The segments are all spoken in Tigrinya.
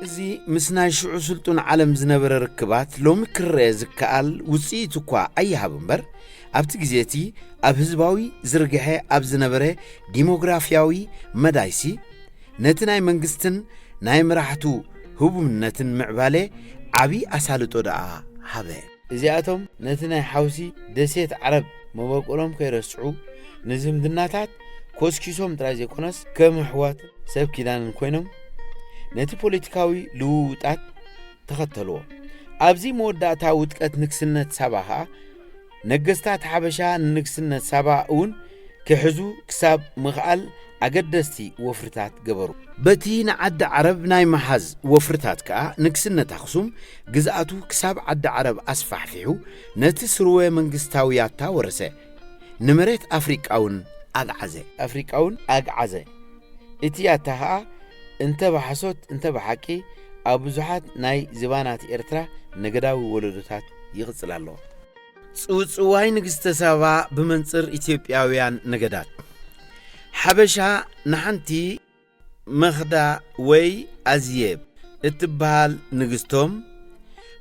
እዚ ምስ ናይ ሽዑ ስልጡን ዓለም ዝነበረ ርክባት ሎሚ ክረአ ዝከኣል ውጽኢት እኳ ኣይሃብ እምበር፣ ኣብቲ ግዜ እቲ ኣብ ህዝባዊ ዝርግሐ ኣብ ዝነበረ ዲሞግራፍያዊ መዳይሲ፣ ነቲ ናይ መንግስትን ናይ መራሕቱ ህቡብነትን ምዕባለ ዓቢ ኣሳልጦ ደኣ ሃበ። እዚኣቶም ነቲ ናይ ሓውሲ ደሴት ዓረብ መበቆሎም ከይረስዑ፣ ንዝምድናታት ኮስኪሶም ጥራይ ዘይኮነስ፣ ከም ኣሕዋት ሰብ ኪዳንን ኮይኖም፣ ነቲ ፖለቲካዊ ልውውጣት ተኸተልዎ። ኣብዚ መወዳእታ ውድቀት ንግስነት ሳባ ኸኣ፣ ነገስታት ሓበሻ ንንግስነት ሳባ እውን ክሕዙ ክሳብ ምኽኣል ኣገደስቲ ወፍርታት ገበሩ። በቲ ንዓዲ ዓረብ ናይ ምሓዝ ወፍርታት ከኣ፣ ንግስነት ኣኽሱም ግዝኣቱ ክሳብ ዓዲ ዓረብ ኣስፋሕፊሑ፣ ነቲ ስርወ መንግስታዊ ያታ ወረሰ። ንመሬት ኣፍሪቃ እውን ኣግዓዘ። ኣፍሪቃ እውን ኣግዓዘ። እቲ ያታ ኸኣ እንተ ብሓሶት እንተ ብሓቂ ኣብ ብዙሓት ናይ ዝባናት ኤርትራ ነገዳዊ ወለዶታት ይቕጽል ኣሎ። ጽውጽዋይ ንግስተ ሳባ ብመንጽር ኢትዮጵያውያን ነገዳት። ሓበሻ ንሓንቲ መኽዳ ወይ ኣዝየብ እትበሃል ንግስቶም፣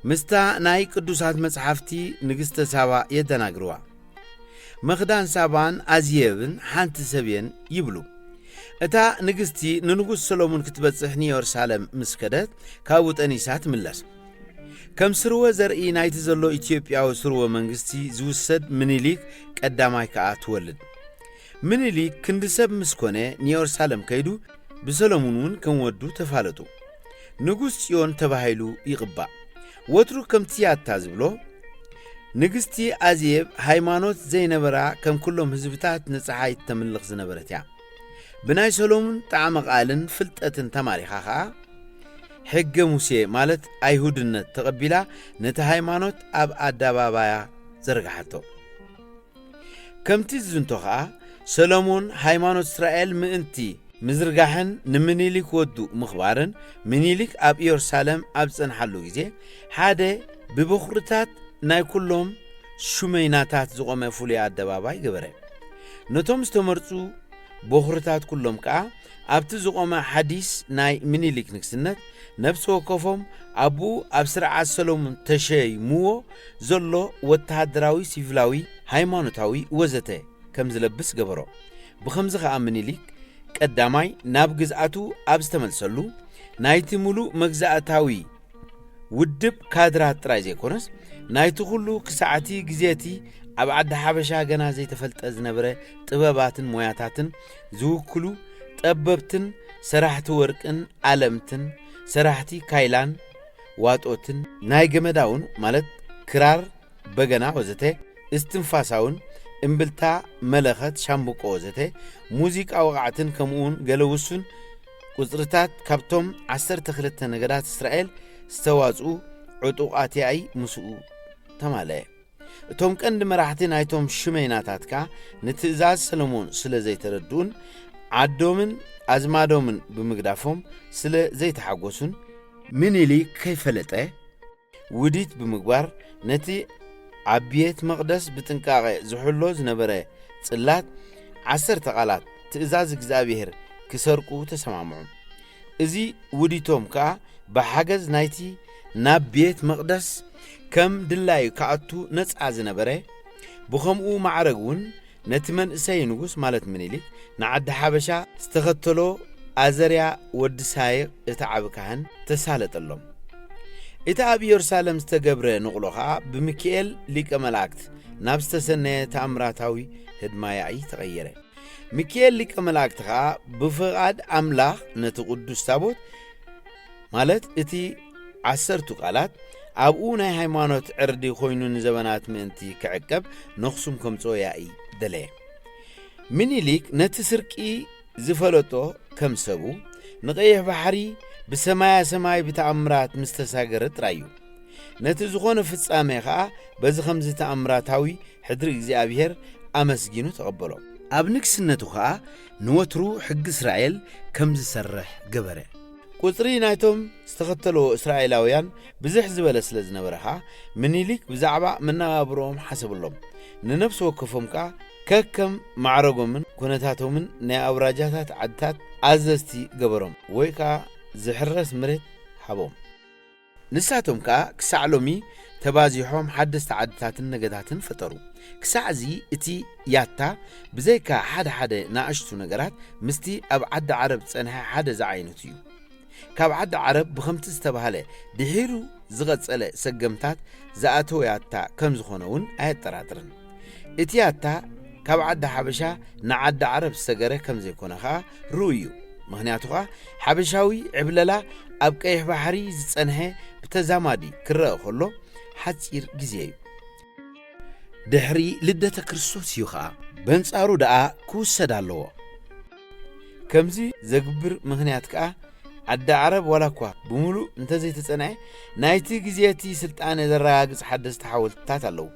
ምስታ ናይ ቅዱሳት መጽሓፍቲ ንግስተ ሳባ የደናግርዋ። መኽዳን ሳባን ኣዝየብን ሓንቲ ሰብ እየን ይብሉ። እታ ንግስቲ ንንጉስ ሰሎሞን ክትበጽሕ ንኢየሩሳሌም ምስ ከደት፣ ካብኡ ጠኒሳ ትምለስ። ከም ስርወ ዘርኢ ናይቲ ዘሎ ኢትዮጵያዊ ስርወ መንግስቲ ዝውሰድ ምኒሊክ ቀዳማይ ከኣ ትወልድ። ምኒሊክ ክንዲ ሰብ ምስ ኮነ ንኢየሩሳሌም ከይዱ፣ ብሰሎሙን እውን ከም ወዱ ተፋለጡ። ንጉስ ጽዮን ተባሂሉ ይቕባእ። ወትሩ ከምቲ ያታ ዝብሎ፣ ንግስቲ ኣዜብ ሃይማኖት ዘይነበራ፣ ከም ኩሎም ህዝብታት ንጸሓይ እተምልኽ ዝነበረት እያ። ብናይ ሰሎሙን ጣዕመ ቃልን ፍልጠትን ተማሪኻ ኸኣ፣ ሕገ ሙሴ ማለት ኣይሁድነት ተቐቢላ፣ ነቲ ሃይማኖት ኣብ ኣደባባያ ዘርግሓቶ። ከምቲ ዝዝንቶ ኸኣ፣ ሰሎሞን ሃይማኖት እስራኤል ምእንቲ ምዝርጋሕን ንምኒሊክ ወዱ ምኽባርን፣ ምኒሊክ ኣብ ኢየሩሳሌም ኣብ ዝጸንሓሉ ግዜ፣ ሓደ ብበኹርታት ናይ ኩሎም ሹመይናታት ዝቖመ ፍሉይ ኣደባባይ ገበረ። ነቶም ዝተመርጹ በኹርታት ኩሎም ከኣ፣ ኣብቲ ዝቖመ ሓዲስ ናይ ምኒሊክ ንግስነት፣ ነፍሲ ወከፎም ኣብኡ ኣብ ስርዓት ሰሎሞን ተሸይምዎ ዘሎ ወተሃደራዊ፣ ሲቪላዊ፣ ሃይማኖታዊ ወዘተ ከም ዝለብስ ገበሮ። ብኸምዚ ኸኣ ምኒሊክ ቀዳማይ ናብ ግዝኣቱ ኣብ ዝተመልሰሉ፣ ናይቲ ምሉእ መግዛእታዊ ውድብ ካድራት ጥራይ ዘይኮነስ፣ ናይቲ ኩሉ ክሳዕቲ ግዜቲ ኣብ ዓዲ ሓበሻ ገና ዘይተፈልጠ ዝነበረ ጥበባትን ሞያታትን ዝውክሉ ጠበብትን ሰራሕቲ ወርቅን ኣለምትን ሰራሕቲ ካይላን ዋጦትን ናይ ገመዳውን ማለት ክራር በገና ወዘተ፣ እስትንፋሳውን እምብልታ፣ መለኸት፣ ሻምብቆ ወዘተ፣ ሙዚቃ ወቓዕትን ከምኡውን ገለ ውሱን ቁጽርታት ካብቶም ዓሰርተ ክልተ ነገዳት እስራኤል ዝተዋጽኡ ዕጡቓት ያኢ ምስኡ ተማልአ። እቶም ቀንዲ መራሕቲ ናይቶም ሽመይናታት ከኣ ንትእዛዝ ሰሎሞን ስለ ዘይተረድኡን ዓዶምን ኣዝማዶምን ብምግዳፎም ስለ ዘይተሓጎሱን ምኒልክ ከይፈለጠ ውዲት ብምግባር ነቲ ኣብ ቤት መቕደስ ብጥንቃቐ ዝሕሎ ዝነበረ ጽላት ዓሰርተ ቃላት ትእዛዝ እግዚኣብሔር ክሰርቁ ተሰማምዑ። እዚ ውዲቶም ከኣ ብሓገዝ ናይቲ ናብ ቤት መቕደስ ከም ድላዩ ክኣቱ ነጻ ዝነበረ፣ ብኸምኡ ማዕረግ እውን ነቲ መንእሰይ ንጉስ ማለት ምኒልክ ንዓዲ ሓበሻ ዝተኸተሎ ኣዘርያ ወዲ ሳይቕ እቲ ዓቢ ካህን ተሳለጠሎም። እቲ ኣብ ኢየሩሳሌም ዝተገብረ ንቕሎ ኸኣ ብሚካኤል ሊቀ መላእክት ናብ ዝተሰነየ ተኣምራታዊ ህድማ ያኢ ተቐየረ። ሚካኤል ሊቀ መላእክት ኸኣ ብፍቓድ ኣምላኽ ነቲ ቅዱስ ታቦት ማለት እቲ ዓሰርቱ ቃላት ኣብኡ ናይ ሃይማኖት ዕርዲ ኮይኑ ንዘበናት ምእንቲ ክዕቀብ ነኽሱም ከምጽኦ ያኢ ደለየ። ምኒልክ ነቲ ስርቂ ዝፈለጦ ከም ሰቡ ንቐይሕ ባሕሪ ብሰማያ ሰማይ ብተኣምራት ምስ ተሳገረ ጥራይ እዩ። ነቲ ዝኾነ ፍጻሜ ኸኣ በዚ ኸምዚ ተኣምራታዊ ሕድሪ እግዚኣብሔር ኣመስጊኑ ተቐበሎ። ኣብ ንግስነቱ ኸኣ ንወትሩ ሕጊ እስራኤል ከም ዝሰርሕ ገበረ። ቁጽሪ ናይቶም ዝተኸተልዎ እስራኤላውያን ብዝሕ ዝበለ ስለ ዝነበረ ኸኣ፣ ምኒልክ ብዛዕባ መነባብሮኦም ሓሰብሎም። ንነፍሲ ወከፎም ከኣ ከከም ማዕረጎምን ኩነታቶምን ናይ ኣውራጃታት ዓድታት ኣዘዝቲ ገበሮም፣ ወይ ከኣ ዝሕረስ መሬት ሃቦም። ንሳቶም ከኣ ክሳዕ ሎሚ ተባዚሖም ሓደስቲ ዓድታትን ነገዳትን ፈጠሩ። ክሳዕዚ እቲ ያታ ብዘይካ ሓደ ሓደ ንኣሽቱ ነገራት ምስቲ ኣብ ዓዲ ዓረብ ዝጸንሐ ሓደ ዝዓይነቱ እዩ። ካብ ዓዲ ዓረብ ብኸምቲ ዝተባህለ ድሒሩ ዝቐጸለ ሰገምታት ዝኣተወ ያታ ከም ዝኾነ እውን ኣየጠራጥርን። እቲ ያታ ካብ ዓዲ ሓበሻ ንዓዲ ዓረብ ዝሰገረ ከም ዘይኮነ ኸኣ ርኡይ እዩ። ምኽንያቱ ኸኣ ሓበሻዊ ዕብለላ ኣብ ቀይሕ ባሕሪ ዝጸንሐ ብተዛማዲ ክረአ ከሎ ሓጺር ግዜ እዩ። ድሕሪ ልደተ ክርስቶስ እዩ ኸኣ። በንጻሩ ደኣ ክውሰድ ኣለዎ። ከምዚ ዘግብር ምኽንያት ከኣ ዓዲ ዓረብ ዋላ እኳ ብምሉእ እንተዘይተጸንዐ ናይቲ ግዜ እቲ ስልጣነ ዘረጋግጽ ሓደስቲ ሓወልትታት ኣለዉ።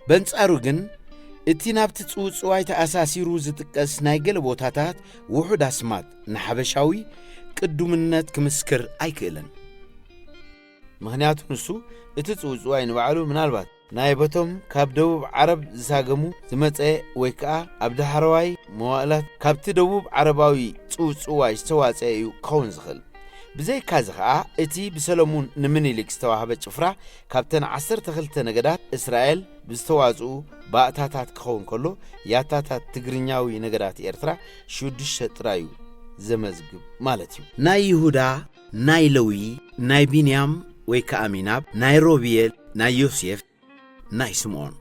በንጻሩ ግን እቲ ናብቲ ጽውጽዋይ ተኣሳሲሩ ዝጥቀስ ናይ ገለ ቦታታት ውሑድ ኣስማት ንሓበሻዊ ቅዱምነት ክምስክር ኣይክእልን። ምኽንያቱ ንሱ እቲ ጽውጽዋይ ንባዕሉ ምናልባት ናይ በቶም ካብ ደቡብ ዓረብ ዝሳገሙ ዝመጸ ወይ ከኣ ኣብ ዳሕረዋይ መዋእላት ካብቲ ደቡብ ዓረባዊ ጽውጽዋይ ዝተዋጸአ እዩ ክኸውን ዝኽእል። ብዘይካዚ ኸኣ እቲ ብሰለሙን ንምኒልክ ዝተዋህበ ጭፍራ ካብተን ዓሰርተ ክልተ ነገዳት እስራኤል ብዝተዋጽኡ ባእታታት ክኸውን ከሎ ያታታት ትግርኛዊ ነገዳት ኤርትራ ሽዱሽተ ጥራይ እዩ ዘመዝግብ ማለት እዩ። ናይ ይሁዳ፣ ናይ ለዊ፣ ናይ ቢንያም ወይ ከኣ ሚናብ፣ ናይ ሮብየል፣ ናይ ዮሴፍ፣ ናይ ስምዖን።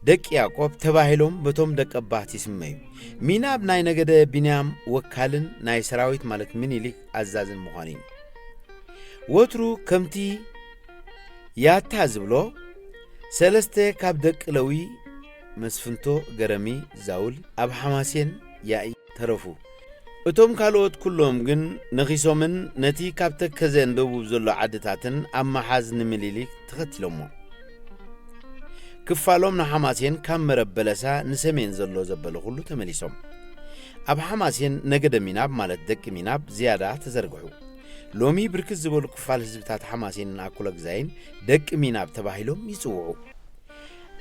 ደቂ ያዕቆብ ተባሂሎም በቶም ደቀባት ይስመዩ። ሚናብ ናይ ነገደ ቢንያም ወካልን ናይ ሰራዊት ማለት ምኒልክ ኣዛዝን ምዃኑ እዩ። ወትሩ ከምቲ ያታ ዝብሎ ሰለስተ ካብ ደቂ ለዊ መስፍንቶ ገረሚ ዛውል ኣብ ሓማሴን ያኢ ተረፉ። እቶም ካልኦት ኩሎም ግን ነኺሶምን ነቲ ካብ ተከዘን ደቡብ ዘሎ ዓድታትን ኣብ መሓዝ ንምኒልክ ተኸቲሎሞ። ክፋሎም ንሓማሴን ካብ መረብ በለሳ ንሰሜን ዘሎ ዘበለ ኩሉ ተመሊሶም። ኣብ ሓማሴን ነገደ ሚናብ ማለት ደቂ ሚናብ ዝያዳ ተዘርግሑ። ሎሚ ብርክት ዝበሉ ክፋል ህዝብታት ሓማሴንን ኣኩለግዛይን ደቂ ሚናብ ተባሂሎም ይጽውዑ።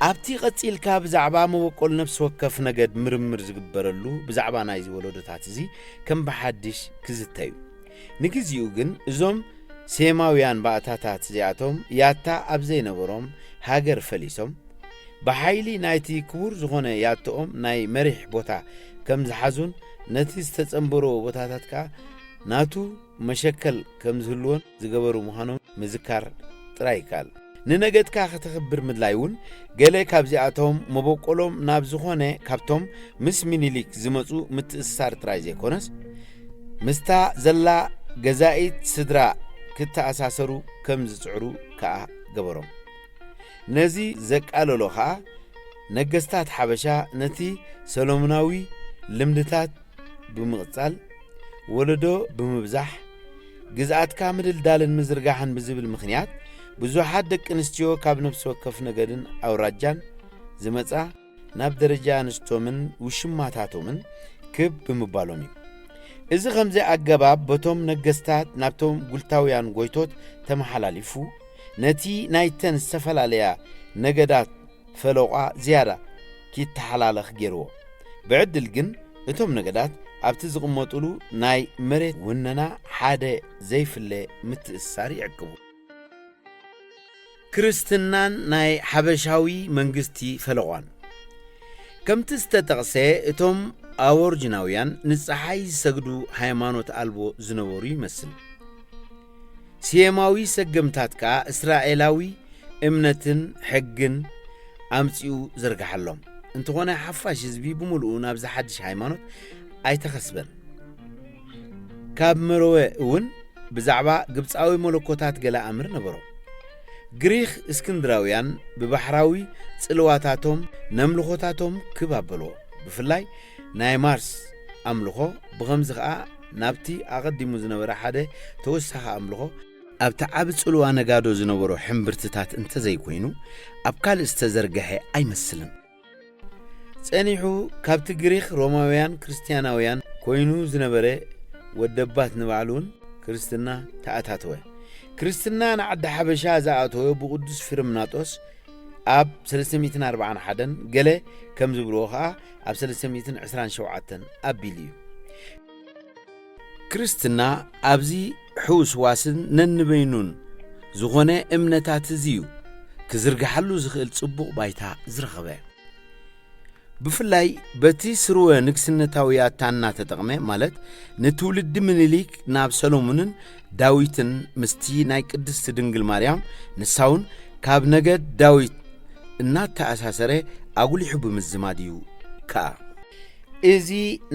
ኣብቲ ቀጺልካ ብዛዕባ መበቆል ነፍሲ ወከፍ ነገድ ምርምር ዝግበረሉ ብዛዕባ ናይዚ ወለዶታት እዚ ከም ብሓድሽ ክዝተዩ። ንግዚኡ ግን እዞም ሴማውያን ባእታታት እዚኣቶም ያታ ኣብ ዘይነበሮም ሃገር ፈሊሶም ብሓይሊ ናይቲ ክቡር ዝኾነ ያትኦም ናይ መሪሕ ቦታ ከም ዝሓዙን ነቲ ዝተጸንበርዎ ቦታታት ከኣ ናቱ መሸከል ከም ዝህልዎን ዝገበሩ ምዃኖም ምዝካር ጥራይ ይከኣል። ንነገድካ ከተኽብር ምድላይ እውን ገለ ካብዚኣቶም መበቆሎም ናብ ዝኾነ ካብቶም ምስ ሚኒሊክ ዝመጹ ምትእስሳር ጥራይ ዘይኮነስ ምስታ ዘላ ገዛኢት ስድራ ክተኣሳሰሩ ከም ዝጽዕሩ ከኣ ገበሮም። ነዚ ዘቃለሎ ኸኣ ነገስታት ሓበሻ ነቲ ሰሎሙናዊ ልምድታት ብምቕጻል ወለዶ ብምብዛሕ ግዝኣትካ ምድልዳልን ምዝርጋሕን ብዝብል ምኽንያት ብዙሓት ደቂ ኣንስትዮ ካብ ነፍሲ ወከፍ ነገድን ኣውራጃን ዝመጻ ናብ ደረጃ ኣንስቶምን ውሽማታቶምን ክብ ብምባሎም እዩ። እዚ ከምዚ ኣገባብ በቶም ነገስታት ናብቶም ጉልታውያን ጎይቶት ተመሓላሊፉ ነቲ ናይተን ዝተፈላለያ ነገዳት ፈለቋ ዝያዳ ኪተሓላለኽ ገይርዎ። ብዕድል ግን እቶም ነገዳት ኣብቲ ዝቕመጡሉ ናይ መሬት ውነና ሓደ ዘይፍለ ምትእስሳር ይዕቅቡ። ክርስትናን ናይ ሓበሻዊ መንግስቲ ፈለቋን። ከምቲ ዝተጠቕሰ እቶም ኣቦርጅናውያን ንፀሓይ ዝሰግዱ ሃይማኖት ኣልቦ ዝነበሩ ይመስል። ሴማዊ ሰገምታት ከኣ እስራኤላዊ እምነትን ሕግን ኣምጺኡ ዘርግሓሎም። እንተኾነ ሓፋሽ ህዝቢ ብምሉኡ ናብዚ ሓድሽ ሃይማኖት ኣይተኸስበን። ካብ መረወ እውን ብዛዕባ ግብጻዊ መለኮታት ገለ ኣምር ነበሮ። ግሪኽ እስክንድራውያን ብባሕራዊ ጽልዋታቶም ነምልኾታቶም ክብ ኣበልዎ። ብፍላይ ናይ ማርስ ኣምልኾ ብኸምዚ ኸኣ ናብቲ ኣቐዲሙ ዝነበረ ሓደ ተወሳኺ ኣምልኾ ኣብቲ ዓቢ ጽልዋ ነጋዶ ዝነበሮ ሕምብርትታት እንተዘይኮይኑ ኣብ ካልእ ዝተዘርግሐ ኣይመስልን። ጸኒሑ ካብቲ ግሪኽ ሮማውያን ክርስትያናውያን ኮይኑ ዝነበረ ወደባት ንባዕሉን ክርስትና ተኣታተወ። ክርስትና ንዓዲ ሓበሻ ዝኣተወ ብቅዱስ ፍርምናጦስ ኣብ ሰለስተ ሚእትን ኣርባዓን ሓደን ገለ ከም ዝብልዎ ኸኣ ኣብ ሰለስተ ሚእትን ዕስራን ሸውዓተን ኣቢሉ እዩ። ክርስትና ኣብዚ ሕውስዋስን ነንበይኑን ዝኾነ እምነታት እዚ እዩ ክዝርግሓሉ ዝኽእል ጽቡቕ ባይታ ዝረኸበ። ብፍላይ በቲ ስርወ ንግስነታዊ ያታ እናተጠቕመ፣ ማለት ንትውልዲ ምኒልክ ናብ ሰሎሞንን ዳዊትን ምስቲ ናይ ቅድስቲ ድንግል ማርያም፣ ንሳውን ካብ ነገድ ዳዊት እናተኣሳሰረ ኣጉሊሑ ብምዝማድ እዩ ከኣ። እዚ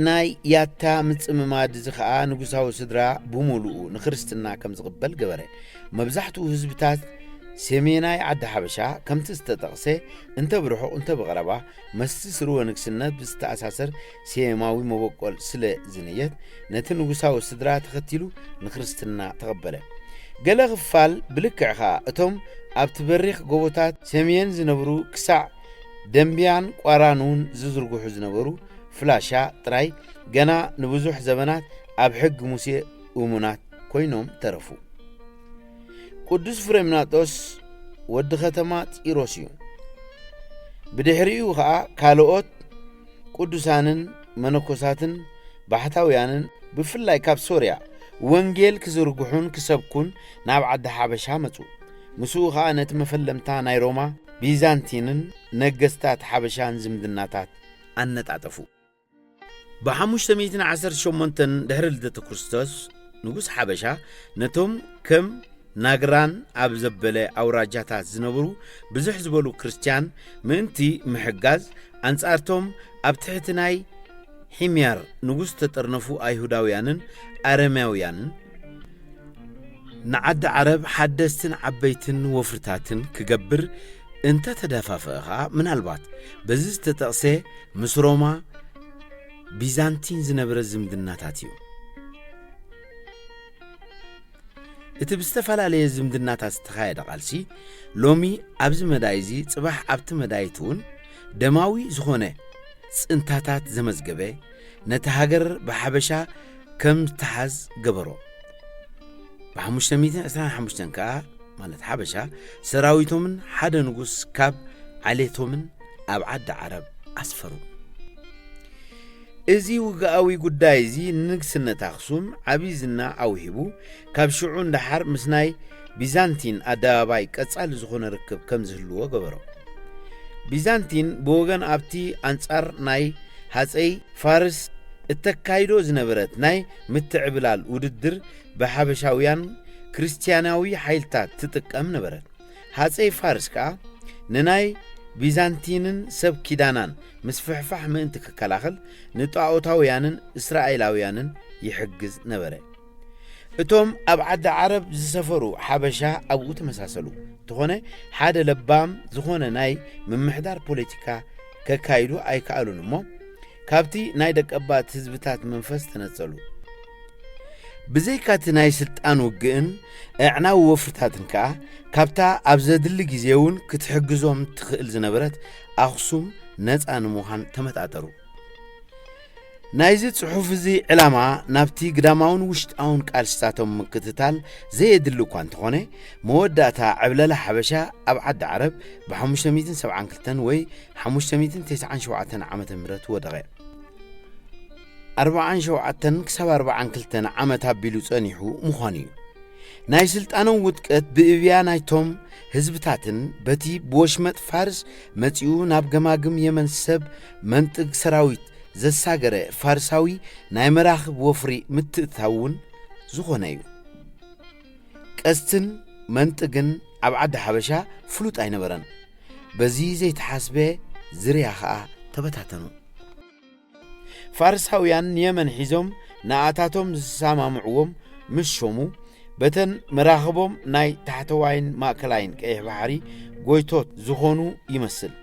ናይ ያታ ምጽምማድ እዚ ኸኣ ንጉሳዊ ስድራ ብምሉኡ ንክርስትና ከም ዝቕበል ገበረ። መብዛሕትኡ ህዝብታት ሰሜናይ ዓዲ ሓበሻ ከምቲ ዝተጠቕሰ እንተ ብርሑቕ እንተ ብቐረባ ምስቲ ስርወ ንግስነት ብዝተኣሳሰር ሴማዊ መበቆል ስለ ዝንየት ነቲ ንጉሳዊ ስድራ ተኸቲሉ ንክርስትና ተቐበለ። ገለ ክፋል ብልክዕ ኸኣ እቶም ኣብቲ በሪኽ ጎቦታት ሰሜን ዝነብሩ ክሳዕ ደምብያን ቋራን እውን ዝዝርግሑ ዝነበሩ ፍላሻ ጥራይ ገና ንብዙሕ ዘመናት ኣብ ሕጊ ሙሴ እሙናት ኮይኖም ተረፉ። ቅዱስ ፍሬምናጦስ ወዲ ኸተማ ጢሮስ እዩ። ብድሕሪኡ ኸኣ ካልኦት ቅዱሳንን መነኮሳትን ባሕታውያንን ብፍላይ ካብ ሶርያ ወንጌል ክዝርግሑን ክሰብኩን ናብ ዓዲ ሓበሻ መጹ። ምስኡ ኸኣ ነቲ መፈለምታ ናይ ሮማ፣ ቢዛንቲንን ነገስታት ሓበሻን ዝምድናታት ኣነጣጠፉ። ብ518 ድሕሪ ልደተ ክርስቶስ ንጉስ ሓበሻ ነቶም ከም ናግራን ኣብ ዘበለ ኣውራጃታት ዝነብሩ ብዝሕ ዝበሉ ክርስትያን ምእንቲ ምሕጋዝ፣ ኣንጻርቶም ኣብ ትሕቲ ናይ ሒምያር ንጉስ ተጠርነፉ ኣይሁዳውያንን ኣረማውያንን ንዓዲ ዓረብ ሓደስትን ዓበይትን ወፍርታትን ክገብር እንተ ተደፋፍአ ኸኣ፣ ምናልባት በዚ ዝተጠቕሰ ምስ ሮማ ቢዛንቲን ዝነበረ ዝምድናታት እዩ። እቲ ብዝተፈላለየ ዝምድናታት ዝተኻየደ ቃልሲ፣ ሎሚ ኣብዚ መዳይ እዚ፣ ጽባሕ ኣብቲ መዳይት እውን ደማዊ ዝኾነ ጽንታታት ዘመዝገበ፣ ነቲ ሃገር ብሓበሻ ከም ዝተሓዝ ገበሮ። ብ525 ከኣ፣ ማለት ሓበሻ፣ ሰራዊቶምን ሓደ ንጉስ ካብ ዓሌቶምን ኣብ ዓዲ ዓረብ ኣስፈሩ። እዚ ውግኣዊ ጉዳይ እዚ ንንግስነት ኣኽሱም ዓቢ ዝና ኣውሂቡ፣ ካብ ሽዑ ንደሓር ምስ ናይ ቢዛንቲን ኣደባባይ ቀጻሊ ዝኾነ ርክብ ከም ዝህልዎ ገበሮ። ቢዛንቲን ብወገን ኣብቲ ኣንጻር ናይ ሃጸይ ፋርስ እተካይዶ ዝነበረት ናይ ምትዕብላል ውድድር ብሓበሻውያን ክርስትያናዊ ሓይልታት ትጥቀም ነበረት። ሃጸይ ፋርስ ከኣ ንናይ ቢዛንቲንን ሰብ ኪዳናን ምስፍሕፋሕ ምእንቲ ክከላኸል ንጣኦታውያንን እስራኤላውያንን ይሕግዝ ነበረ። እቶም ኣብ ዓዲ ዓረብ ዝሰፈሩ ሓበሻ ኣብኡ ተመሳሰሉ። እንተኾነ ሓደ ለባም ዝኾነ ናይ ምምሕዳር ፖለቲካ ከካይዱ ኣይከኣሉን እሞ ካብቲ ናይ ደቀባት ህዝብታት መንፈስ ተነጸሉ። ብዘይካቲ ናይ ስልጣን ውግእን ኣዕናዊ ወፍርታትን ከኣ፣ ካብታ ኣብ ዘድሊ ግዜ እውን ክትሕግዞም ትኽእል ዝነበረት ኣኽሱም ነጻ ንምዃን ተመጣጠሩ። ናይዚ ጽሑፍ እዚ ዕላማ ናብቲ ግዳማውን ውሽጣውን ቃልስታቶም ምክትታል ዘየድሊ እኳ እንተኾነ፣ መወዳእታ ዕብለላ ሓበሻ ኣብ ዓዲ ዓረብ ብ572 ወይ 597 ዓመተ ምህረት ወደቐ። 47 ክሳብ 42 ዓመት ኣቢሉ ጸኒሑ ምዃኑ እዩ። ናይ ስልጣኖም ውድቀት ብእብያ ናይቶም ህዝብታትን በቲ ብወሽመጥ ፋርስ መጺኡ ናብ ገማግም የመን ሰብ መንጥግ ሰራዊት ዘሳገረ ፋርሳዊ ናይ መራኽብ ወፍሪ ምትእትታው እውን ዝኾነ እዩ። ቀስትን መንጥግን ኣብ ዓዲ ሓበሻ ፍሉጥ ኣይነበረን። በዚ ዘይተሓስበ ዝርያ ኸኣ ተበታተኑ። ፋርሳውያን ንየመን ሒዞም ንኣታቶም ዝሰማምዕዎም ምስ ሾሙ፣ በተን መራኽቦም ናይ ታሕተዋይን ማእከላይን ቀይሕ ባሕሪ ጎይቶት ዝኾኑ ይመስል።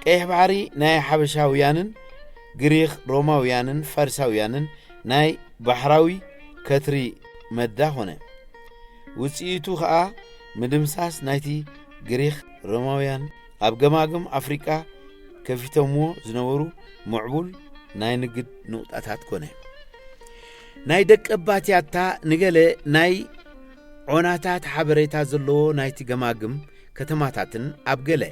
ቀይሕ ባሕሪ ናይ ሓበሻውያንን ግሪኽ ሮማውያንን ፋርሳውያንን ናይ ባሕራዊ ከትሪ መዳ ኾነ። ውጽኢቱ ኸኣ ምድምሳስ ናይቲ ግሪኽ ሮማውያን ኣብ ገማግም ኣፍሪቃ ከፊቶምዎ ዝነበሩ ምዕቡል ናይ ንግድ ንቑጣታት ኮነ። ናይ ደቀባት ያታ ንገለ ናይ ዖናታት ሓበሬታ ዘለዎ ናይቲ ገማግም ከተማታትን ኣብ ገለ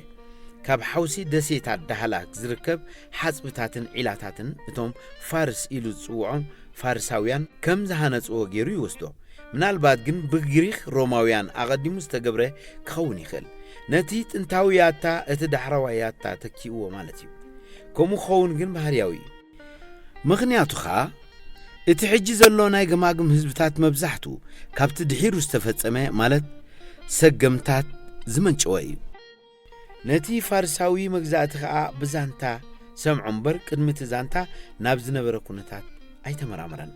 ካብ ሓውሲ ደሴታት ዳህላክ ዝርከብ ሓጽብታትን ዒላታትን እቶም ፋርስ ኢሉ ዝጽውዖም ፋርሳውያን ከም ዝሃነጽዎ ገይሩ ይወስዶ። ምናልባት ግን ብግሪኽ ሮማውያን ኣቐዲሙ ዝተገብረ ክኸውን ይኽእል። ነቲ ጥንታዊ ያታ እቲ ዳሕረዋይ ያታ ተኪእዎ ማለት እዩ። ከምኡ ክኸውን ግን ባህርያዊ እዩ። ምኽንያቱ ኸኣ እቲ ሕጂ ዘሎ ናይ ገማግም ህዝብታት መብዛሕቱ ካብቲ ድሒሩ ዝተፈጸመ ማለት ሰገምታት ዝመንጨወ እዩ። ነቲ ፋርሳዊ መግዛእቲ ኸኣ ብዛንታ ሰምዖ እምበር ቅድሚ እቲ ዛንታ ናብ ዝነበረ ኩነታት ኣይተመራመረን።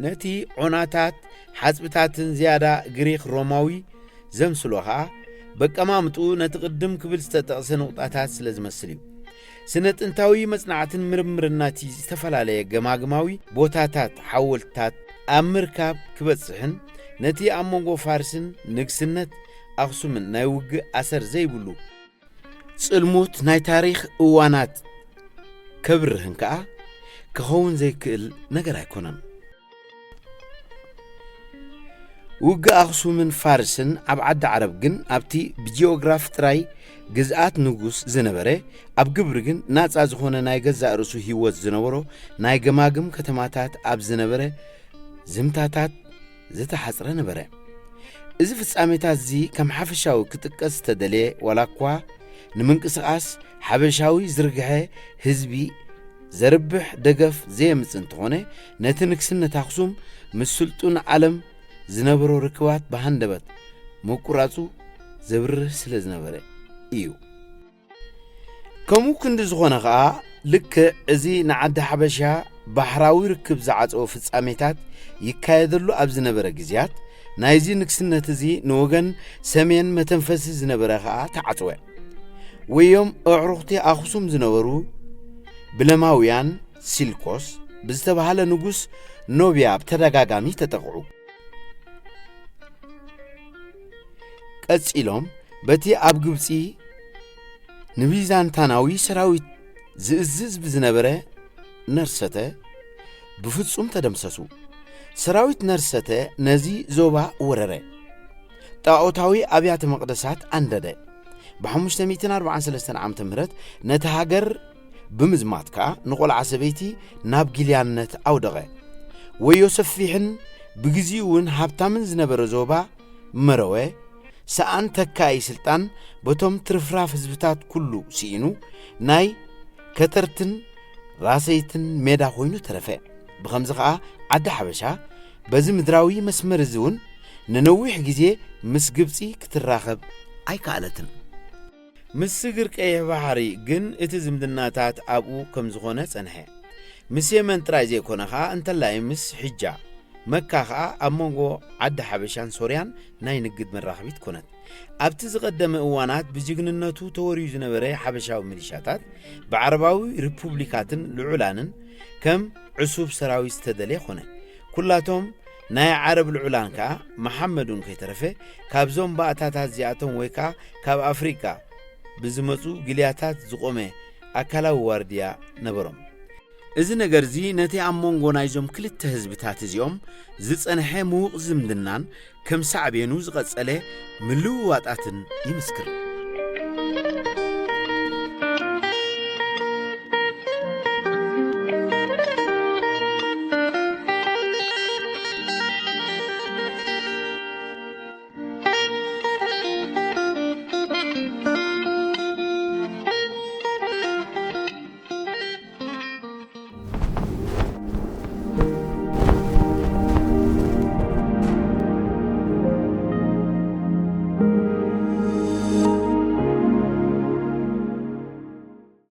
ነቲ ዖናታት ሓጽብታትን ዝያዳ ግሪኽ ሮማዊ ዘምስሎ ኸኣ በቀማምጡ ነቲ ቅድም ክብል ዝተጠቕሰ ንቑጣታት ስለ ዝመስል እዩ። ስነ ጥንታዊ መጽናዕትን ምርምርን ናቲ ዝተፈላለየ ገማግማዊ ቦታታት ሓወልትታት ኣብ ምርካብ ክበጽሕን ነቲ ኣብ መንጎ ፋርስን ንግስነት ኣኽሱምን ናይ ውግእ ኣሰር ዘይብሉ ጽልሙት ናይ ታሪኽ እዋናት ከብርህን ከኣ ክኸውን ዘይክእል ነገር ኣይኮነን። ውግእ ኣኽሱምን ፋርስን ኣብ ዓዲ ዓረብ ግን ኣብቲ ብጂኦግራፍ ጥራይ ግዝኣት ንጉስ ዝነበረ፣ ኣብ ግብሪ ግን ናጻ ዝኾነ ናይ ገዛእ ርእሱ ህይወት ዝነበሮ ናይ ገማግም ከተማታት ኣብ ዝነበረ ዝምታታት ዝተሓጽረ ነበረ። እዚ ፍጻሜታት እዚ ከም ሓፈሻዊ ክጥቀስ ዝተደልየ ዋላ እኳ ንምንቅስቓስ ሓበሻዊ ዝርግሐ ህዝቢ ዘርብሕ ደገፍ ዘየምጽእ እንተኾነ፣ ነቲ ንግስነት ኣኽሱም ምስ ስልጡን ዓለም ዝነበሮ ርክባት ብሃንደበት ምቁራጹ ዘብርህ ስለ ዝነበረ እዩ። ከምኡ ክንዲ ዝኾነ ኸኣ፣ ልክዕ እዚ ንዓዲ ሓበሻ ባሕራዊ ርክብ ዝዓጸወ ፍጻሜታት ይካየደሉ ኣብ ዝነበረ ግዜያት፣ ናይዚ ንግስነት እዚ ንወገን ሰሜን መተንፈሲ ዝነበረ ኸኣ ተዓጽወ። ወዮም ኣዕሩኽቲ ኣኽሱም ዝነበሩ ብለማውያን ሲልኮስ ብዝተባህለ ንጉስ ኖብያ ብተደጋጋሚ ተጠቕዑ። ቀጺሎም በቲ ኣብ ግብጺ ንቢዛንታናዊ ሰራዊት ዝእዝዝ ብዝነበረ ነርሰተ ብፍጹም ተደምሰሱ። ሰራዊት ነርሰተ ነዚ ዞባ ወረረ። ጣኦታዊ ኣብያተ መቕደሳት ኣንደደ። ብ543 ዓም ነቲ ሃገር ብምዝማት ከኣ ንቖልዓ ሰበይቲ ናብ ጊልያነት ኣውደቐ። ወዮ ሰፊሕን ብግዚኡ እውን ሃብታምን ዝነበረ ዞባ መረወ ሰኣን ተካኢ ስልጣን በቶም ትርፍራፍ ህዝብታት ኩሉ ስኢኑ ናይ ከተርትን ራሰይትን ሜዳ ኮይኑ ተረፈ። ብኸምዚ ኸኣ ዓዲ ሓበሻ በዚ ምድራዊ መስመር እዚ እውን ንነዊሕ ግዜ ምስ ግብጺ ክትራኸብ ኣይከኣለትን። ምስ ስግር ቀይሕ ባሕሪ ግን እቲ ዝምድናታት ኣብኡ ከም ዝኾነ ጸንሐ። ምስ የመን ጥራይ ዘይኮነ ኸኣ እንተላይ ምስ ሕጃ መካ ኸኣ ኣብ መንጎ ዓዲ ሓበሻን ሶርያን ናይ ንግድ መራኸቢት ኮነት። ኣብቲ ዝቐደመ እዋናት ብጅግንነቱ ተወርዩ ዝነበረ ሓበሻዊ ሚሊሻታት ብዓረባዊ ሪፑብሊካትን ልዑላንን ከም ዕሱብ ሰራዊት ዝተደልየ ኾነ። ኩላቶም ናይ ዓረብ ልዑላን ከኣ መሓመዱን ከይተረፈ ካብዞም ባእታታት እዚኣቶም ወይ ከኣ ካብ ኣፍሪቃ ብዝመጹ ግልያታት ዝቖመ ኣካላዊ ዋርድያ ነበሮም። እዚ ነገር እዚ ነቲ ኣብ መንጎ ናይዞም ክልተ ህዝብታት እዚኦም ዝጸንሐ ምዉቕ ዝምድናን ከም ሳዕቤኑ ዝቐጸለ ምልውዋጣትን ይምስክር።